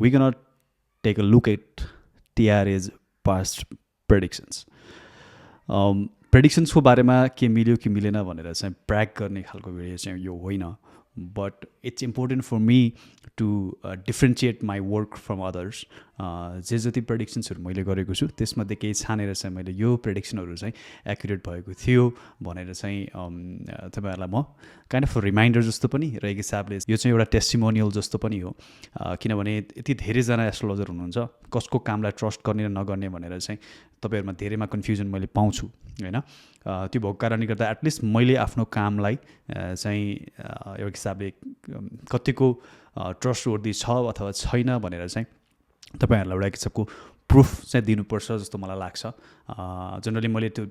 we're gonna take a look at TRA's past predictions. Predictions को बारेमा के मिल्यो कि मिलेन भनेर चाहिँ ब्र्याग गर्ने खालको भिडियो चाहिँ यो होइन, but it's important for me to differentiate my work from others. जे जति प्रेडिक्सन्सहरू मैले गरेको छु त्यसमध्ये केही छानेर चाहिँ मैले यो प्रेडिक्सनहरू चाहिँ एक्युरेट भएको थियो भनेर चाहिँ तपाईँहरूलाई म काइन्ड अफ रिमाइन्डर जस्तो पनि र एक हिसाबले यो चाहिँ एउटा टेस्टिमोनियल जस्तो पनि हो. किनभने यति धेरैजना एस्ट्रोलोजर हुनुहुन्छ, कसको कामलाई ट्रस्ट गर्ने र नगर्ने भनेर चाहिँ तपाईँहरूमा धेरैमा कन्फ्युजन मैले पाउँछु होइन. त्यो भएको कारणले गर्दा एटलिस्ट मैले आफ्नो कामलाई चाहिँ एउटा हिसाबले कतिको ट्रस्ट वर्दी छ अथवा छैन भनेर चाहिँ तपाईँहरूलाई एउटा किसिमको प्रुफ चाहिँ दिनुपर्छ जस्तो मलाई लाग्छ. जनरली मैले त्यो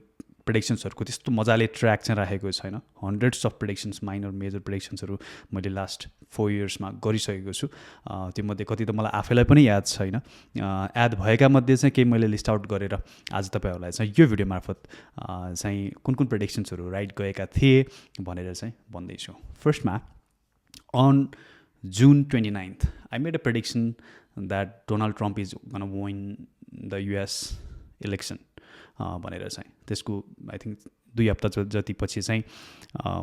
प्रेडिक्सन्सहरूको त्यस्तो मजाले ट्र्याक चाहिँ राखेको छैन. हन्ड्रेड्स अफ प्रेडिक्सन्स, माइनर मेजर प्रेडिक्सन्सहरू मैले लास्ट 4 इयर्समा गरिसकेको छु. त्योमध्ये कति त मलाई आफैलाई पनि याद छैन. याद भएका मध्ये चाहिँ केही मैले लिस्ट आउट गरेर आज तपाईँहरूलाई चाहिँ यो भिडियो मार्फत चाहिँ कुन कुन प्रेडिक्सन्सहरू राइट गएका थिए भनेर चाहिँ भन्दैछु. फर्स्टमा on June 29th, I made a prediction that Donald Trump is going to win the US election. भनेर चाहिँ त्यसको आई थिङ्क 2 हप्ता जति पछि चाहिँ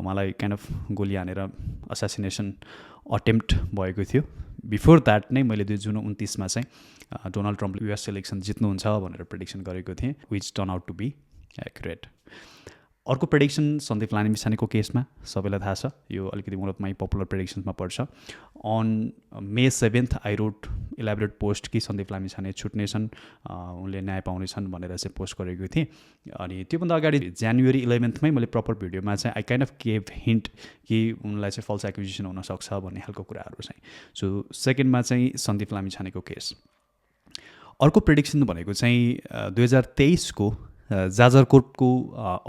मलाई काइन्ड अफ गोली हानेर असासिनेसन अटेम्प्ट भएको थियो. बिफोर द्याट नै मैले 2 जुन 29मा चाहिँ डोनाल्ड ट्रम्पले युएस इलेक्सन जित्नुहुन्छ भनेर प्रेडिक्सन गरेको थिएँ, which turn out to be accurate. अर्को प्रेडिक्सन सन्दीप लामिछानेको केसमा सबैलाई थाहा छ, यो अलिकति वान अफ माई पपुलर प्रेडिक्सन्समा पर्छ. On May 7th I wrote elaborate post कि सन्दीप लामिछाने छुट्नेछन्, उनले न्याय पाउनेछन् भनेर चाहिँ पोस्ट गरेको थिएँ. अनि त्योभन्दा अगाडि January 11th मैले प्रपर भिडियोमा चाहिँ I kind of gave hint कि उनलाई चाहिँ फल्स एक्विजिसन हुनसक्छ भन्ने खालको कुराहरू चाहिँ. सो सेकेन्डमा चाहिँ सन्दीप लामिछानेको केस. अर्को प्रेडिक्सन भनेको चाहिँ 2023को जाजरकोटको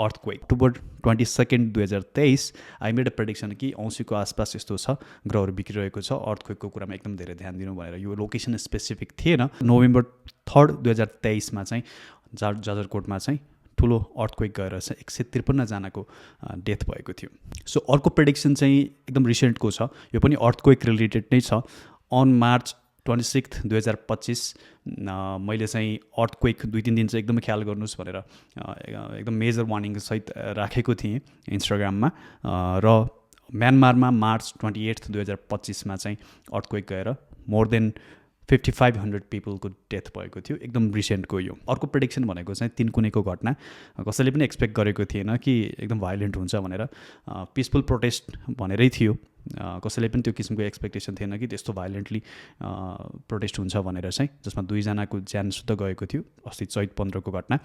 earthquake October 22nd 2023 I made a prediction कि औँसीको आसपास यस्तो छ, ग्रहहरू बिग्रिरहेको छ, अर्थक्वेकको कुरामा एकदम धेरै ध्यान दिनु भनेर. यो लोकेसन स्पेसिफिक थिएन. November 3rd 2023मा चाहिँ जाजरकोटमा चाहिँ ठुलो अर्थक्वेक गएर चाहिँ 153 जनाको डेथ भएको थियो. सो अर्को प्रेडिक्सन चाहिँ एकदम रिसेन्टको छ, यो पनि अर्थक्वेक रिलेटेड नै छ. अन March 26th 2025 मैले चाहिँ अर्थक्वेक 2-3 दिन चाहिँ एकदमै ख्याल गर्नुहोस् भनेर एकदम मेजर वार्निङ सहित राखेको थिएँ इन्स्टाग्राममा. र म्यानमारमा March 28th 2025मा चाहिँ अर्थक्वेक गएर मोर देन 5500 पिपलको डेथ भएको थियो. एकदम रिसेन्टको यो. अर्को प्रेडिक्सन भनेको चाहिँ तिनकुनेको घटना. कसैले पनि एक्सपेक्ट गरेको थिएन कि एकदम भाइलेन्ट हुन्छ भनेर. पिसफुल प्रोटेस्ट भनेरै थियो, कसैले पनि त्यो किसिमको एक्सपेक्टेसन थिएन कि त्यस्तो भाइलेन्टली प्रोटेस्ट हुन्छ भनेर चाहिँ, जसमा 2 जनाको ज्यान सुद्धा गएको थियो. अस्ति चैत 15को घटना,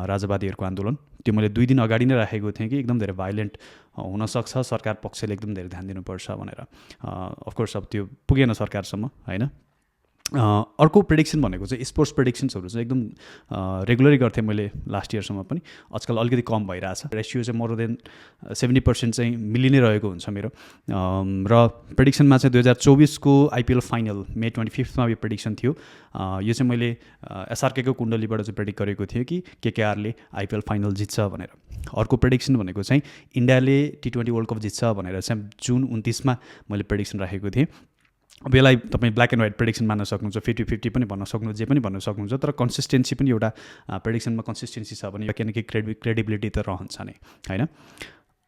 राजावादीहरूको आन्दोलन. त्यो मैले 2 दिन अगाडि नै राखेको थिएँ कि एकदम धेरै भाइलेन्ट हुनसक्छ, सरकार पक्षले एकदम धेरै ध्यान दिनुपर्छ भनेर. अफकोर्स अब त्यो पुगेन सरकारसम्म होइन. अर्को प्रेडिक्सन भनेको चाहिँ स्पोर्ट्स प्रेडिक्सन्सहरू चाहिँ एकदम रेगुलरै गर्थेँ मैले लास्ट इयरसम्म पनि. आजकल अलिकति कम भइरहेछ. रेसियो चाहिँ मोर देन 70% चाहिँ मिलि नै रहेको हुन्छ मेरो. र प्रेडिक्सनमा चाहिँ 2024को IPL फाइनल May 25th यो प्रेडिक्सन थियो. यो चाहिँ मैले SRKको कुण्डलीबाट चाहिँ प्रेडिक्ट गरेको थिएँ कि KKRले IPL फाइनल जित्छ भनेर. अर्को प्रेडिक्सन भनेको चाहिँ इन्डियाले T20 वर्ल्ड कप जित्छ भनेर चाहिँ June 29मा मैले प्रेडिक्सन राखेको थिएँ. अब यसलाई तपाईँ ब्ल्याक एन्ड व्हाइट प्रेडिक्सन मान्न सक्नुहुन्छ, 50-50 पनि भन्न सक्नुहुन्छ, जे पनि भन्न सक्नुहुन्छ. तर कन्सिस्टेन्सी पनि एउटा प्रेडिक्सनमा कन्सिस्टेन्सी छ भने किनकि क्रेडिबिलिटी त रहन्छ नै होइन.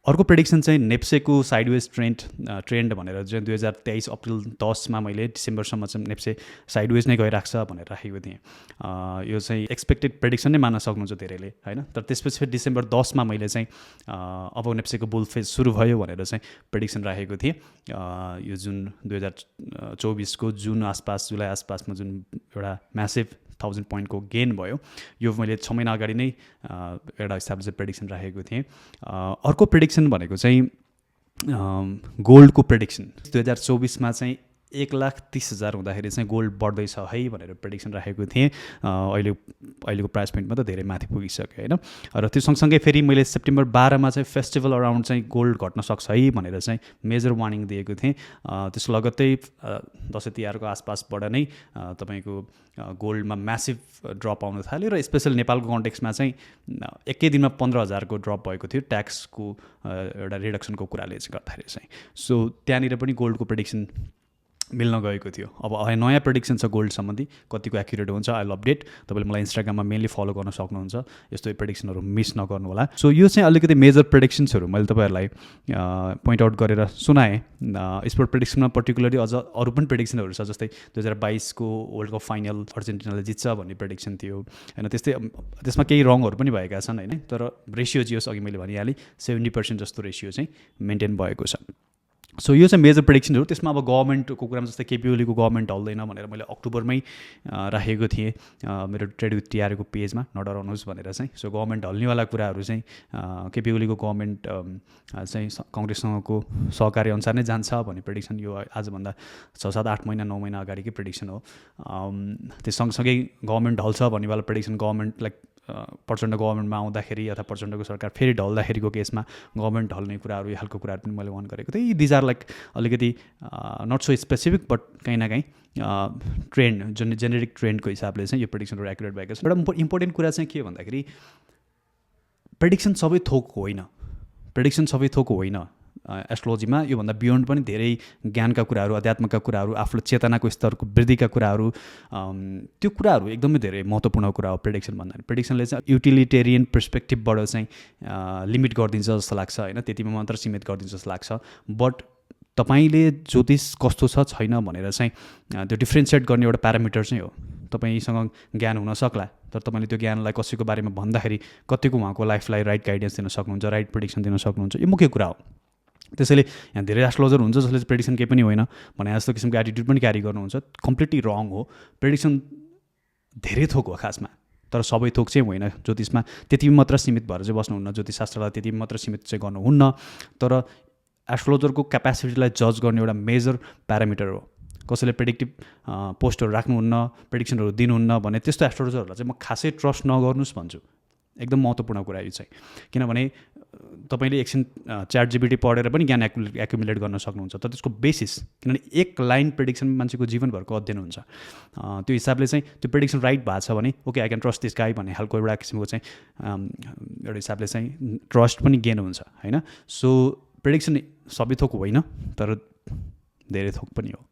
अर्को प्रेडिक्सन चाहिँ नेप्सेको साइडवेज ट्रेन्ड भनेर चाहिँ 2023 अप्रिल 10मा मैले डिसेम्बरसम्म चाहिँ नेप्से साइडवेज नै गइरहेको छ भनेर राखेको थिएँ. यो चाहिँ एक्सपेक्टेड प्रेडिक्सन नै मान्न सक्नुहुन्छ धेरैले होइन. तर त्यसपछि December 10मा मैले चाहिँ अब नेप्सेको बुल फेज सुरु भयो भनेर चाहिँ प्रेडिक्सन राखेको थिएँ. यो जुन 2024को जुन आसपास, जुलाई आसपासमा जुन एउटा म्यासिभ 1000 पोइन्टको गेन भयो, यो मैले 6 महिना अगाडि नै एउटा हिसाबले चाहिँ प्रेडिक्सन राखेको थिएँ. अर्को प्रेडिक्सन भनेको चाहिँ गोल्डको प्रेडिक्सन. 2024मा चाहिँ 1,30,000 हुँदाखेरि चाहिँ गोल्ड बढ्दैछ है भनेर प्रेडिक्सन राखेको थिएँ. अहिलेको प्राइस पोइन्टमा त धेरै माथि पुगिसक्यो होइन. र त्यो सँगसँगै फेरि मैले September 12मा चाहिँ फेस्टिभल अराउन्ड चाहिँ गोल्ड घट्न सक्छ है भनेर चाहिँ मेजर वार्निङ दिएको थिएँ. त्यसको लगत्तै दसैँ तिहारको आसपासबाट नै तपाईँको गोल्डमा म्यासिभ ड्रप आउन थाल्यो. र स्पेसली नेपालको कन्टेक्समा चाहिँ एकै दिनमा 15,000को ड्रप भएको थियो ट्याक्सको एउटा रिडक्सनको कुराले चाहिँ गर्दाखेरि चाहिँ. सो त्यहाँनिर पनि गोल्डको प्रेडिक्सन मिल्न गएको थियो। अब नयाँ प्रेडिक्सन छ गोल्ड सम्बन्धी, कतिको एक्युरेट हुन्छ आई विल अपडेट। तपाईँले मलाई इन्स्टाग्राममा मेनली फलो गर्न सक्नुहुन्छ, यस्तो प्रेडिक्सनहरू मिस नगर्नु होला। सो यो चाहिँ अलिकति मेजर प्रेडिक्सन्सहरू मैले तपाईँहरूलाई पोइन्ट आउट गरेर सुनाएँ। स्पोर्ट प्रेडिक्सनमा पर्टिकुलरली अझ अरू पनि प्रेडिक्सनहरू छ, जस्तै 2022को वर्ल्ड कप फाइनल अर्जेन्टिनाले जित्छ भन्ने प्रेडिक्सन थियो होइन। त्यस्तै त्यसमा केही रङहरू पनि भएका छन् होइन, तर रेसियो जे होस् अघि मैले भनिहालेँ 70% जस्तो रेसियो चाहिँ मेन्टेन भएको छ। सो यो चाहिँ मेजर प्रेडिक्सनहरू। त्यसमा अब गभर्मेन्टको कुरामा जस्तै केपी ओलीको गभर्मेन्ट ढल्दैन भनेर मैले अक्टोबरमै राखेको थिएँ मेरो ट्रेड विथ टिआरएको पेजमा, नडराउनुहोस् भनेर चाहिँ। सो गभर्मेन्ट ढल्नेवाला कुराहरू चाहिँ केपी ओलीको गभर्मेन्ट चाहिँ कङ्ग्रेससँगको सहकार्य अनुसार नै जान्छ भन्ने प्रेडिक्सन यो आजभन्दा 6-7-8 महिना 9 महिना अगाडिकै प्रेडिक्सन हो। त्यो सँगसँगै गभर्मेन्ट ढल्छ भन्नेवाला प्रेडिक्सन गभर्मेन्ट लाइक प्रचण्ड गभर्मेन्टमा आउँदाखेरि अथवा प्रचण्डको सरकार फेरि ढल्दाखेरिको केसमा गभर्मेन्ट ढल्ने कुराहरू, यो खालको कुराहरू पनि मैले वान गरेको थिएँ। दिज आर लाइक अलिकति नट सो स्पेसिफिक बट कहीँ न कहीँ ट्रेन्ड, जुन जेनेरिक ट्रेन्डको हिसाबले चाहिँ यो प्रेडिक्सनहरू एक्युरेट भएको छ। एउटा इम्पोर्टेन्ट कुरा चाहिँ के भन्दाखेरि प्रेडिक्सन सबै थोक होइन, प्रेडिक्सन सबै थोक होइन। एस्ट्रोलोजीमा योभन्दा बियोन्ड पनि धेरै ज्ञानका कुराहरू, अध्यात्मका कुराहरू, आफ्नो चेतनाको स्तरको वृद्धिका कुराहरू, त्यो कुराहरू एकदमै धेरै महत्त्वपूर्ण कुरा हो प्रेडिक्सन भन्दा। प्रेडिक्सनले चाहिँ युटिलिटेरियन पर्सपेक्टिभबाट चाहिँ लिमिट गरिदिन्छ जस्तो लाग्छ होइन, त्यतिमा मात्र सीमित गरिदिन्छ जस्तो लाग्छ। बट तपाईँले ज्योतिष कस्तो छ छैन भनेर चाहिँ त्यो डिफ्रेन्सिएट गर्ने एउटा प्यारामिटर चाहिँ हो। तपाईँसँग ज्ञान हुन सक्ला, तर तपाईँले त्यो ज्ञानलाई कसैको बारेमा भन्दाखेरि कतिको उहाँको लाइफलाई राइट गाइडेन्स दिन सक्नुहुन्छ, राइट प्रेडिक्सन दिन सक्नुहुन्छ, यो मुख्य कुरा हो। त्यसैले यहाँ धेरै एस्ट्रोलोजर हुन्छ जसले चाहिँ प्रेडिक्सन केही पनि होइन भने जस्तो किसिमको एटिट्युड पनि क्यारी गर्नुहुन्छ, कम्प्लिटली रङ हो। प्रेडिक्सन धेरै थोक हो खासमा, तर सबै थोक चाहिँ होइन। ज्योतिषमा त्यति मात्र सीमित भएर चाहिँ बस्नुहुन्न, ज्योतिषशास्त्रलाई त्यति मात्र सीमित चाहिँ गर्नुहुन्न, तर एस्ट्रोलोजरको क्यापेसिटीलाई जज गर्ने एउटा मेजर प्यारामिटर हो। कसैले प्रेडिक्टिभ पोस्टहरू राख्नुहुन्न, प्रेडिक्सनहरू दिनुहुन्न भने त्यस्तो एस्ट्रोलोजरहरूलाई चाहिँ म खासै ट्रस्ट नगर्नुहोस् भन्छु। एकदम महत्त्वपूर्ण कुरा यो चाहिँ, किनभने तपाईँले एकछिन च्याट जिपिटी पढेर पनि ज्ञान एक्युमुलेट गर्न सक्नुहुन्छ, तर त्यसको बेसिस, किनभने एक लाइन प्रेडिक्सन मान्छेको जीवनभरको अध्ययन हुन्छ। त्यो हिसाबले चाहिँ त्यो प्रेडिक्सन राइट भएको छ भने okay I can trust this guy भन्ने खालको एउटा किसिमको चाहिँ एउटा हिसाबले चाहिँ ट्रस्ट पनि गेन हुन्छ होइन। सो प्रेडिक्सन सबै थोक होइन, तर धेरै थोक पनि हो।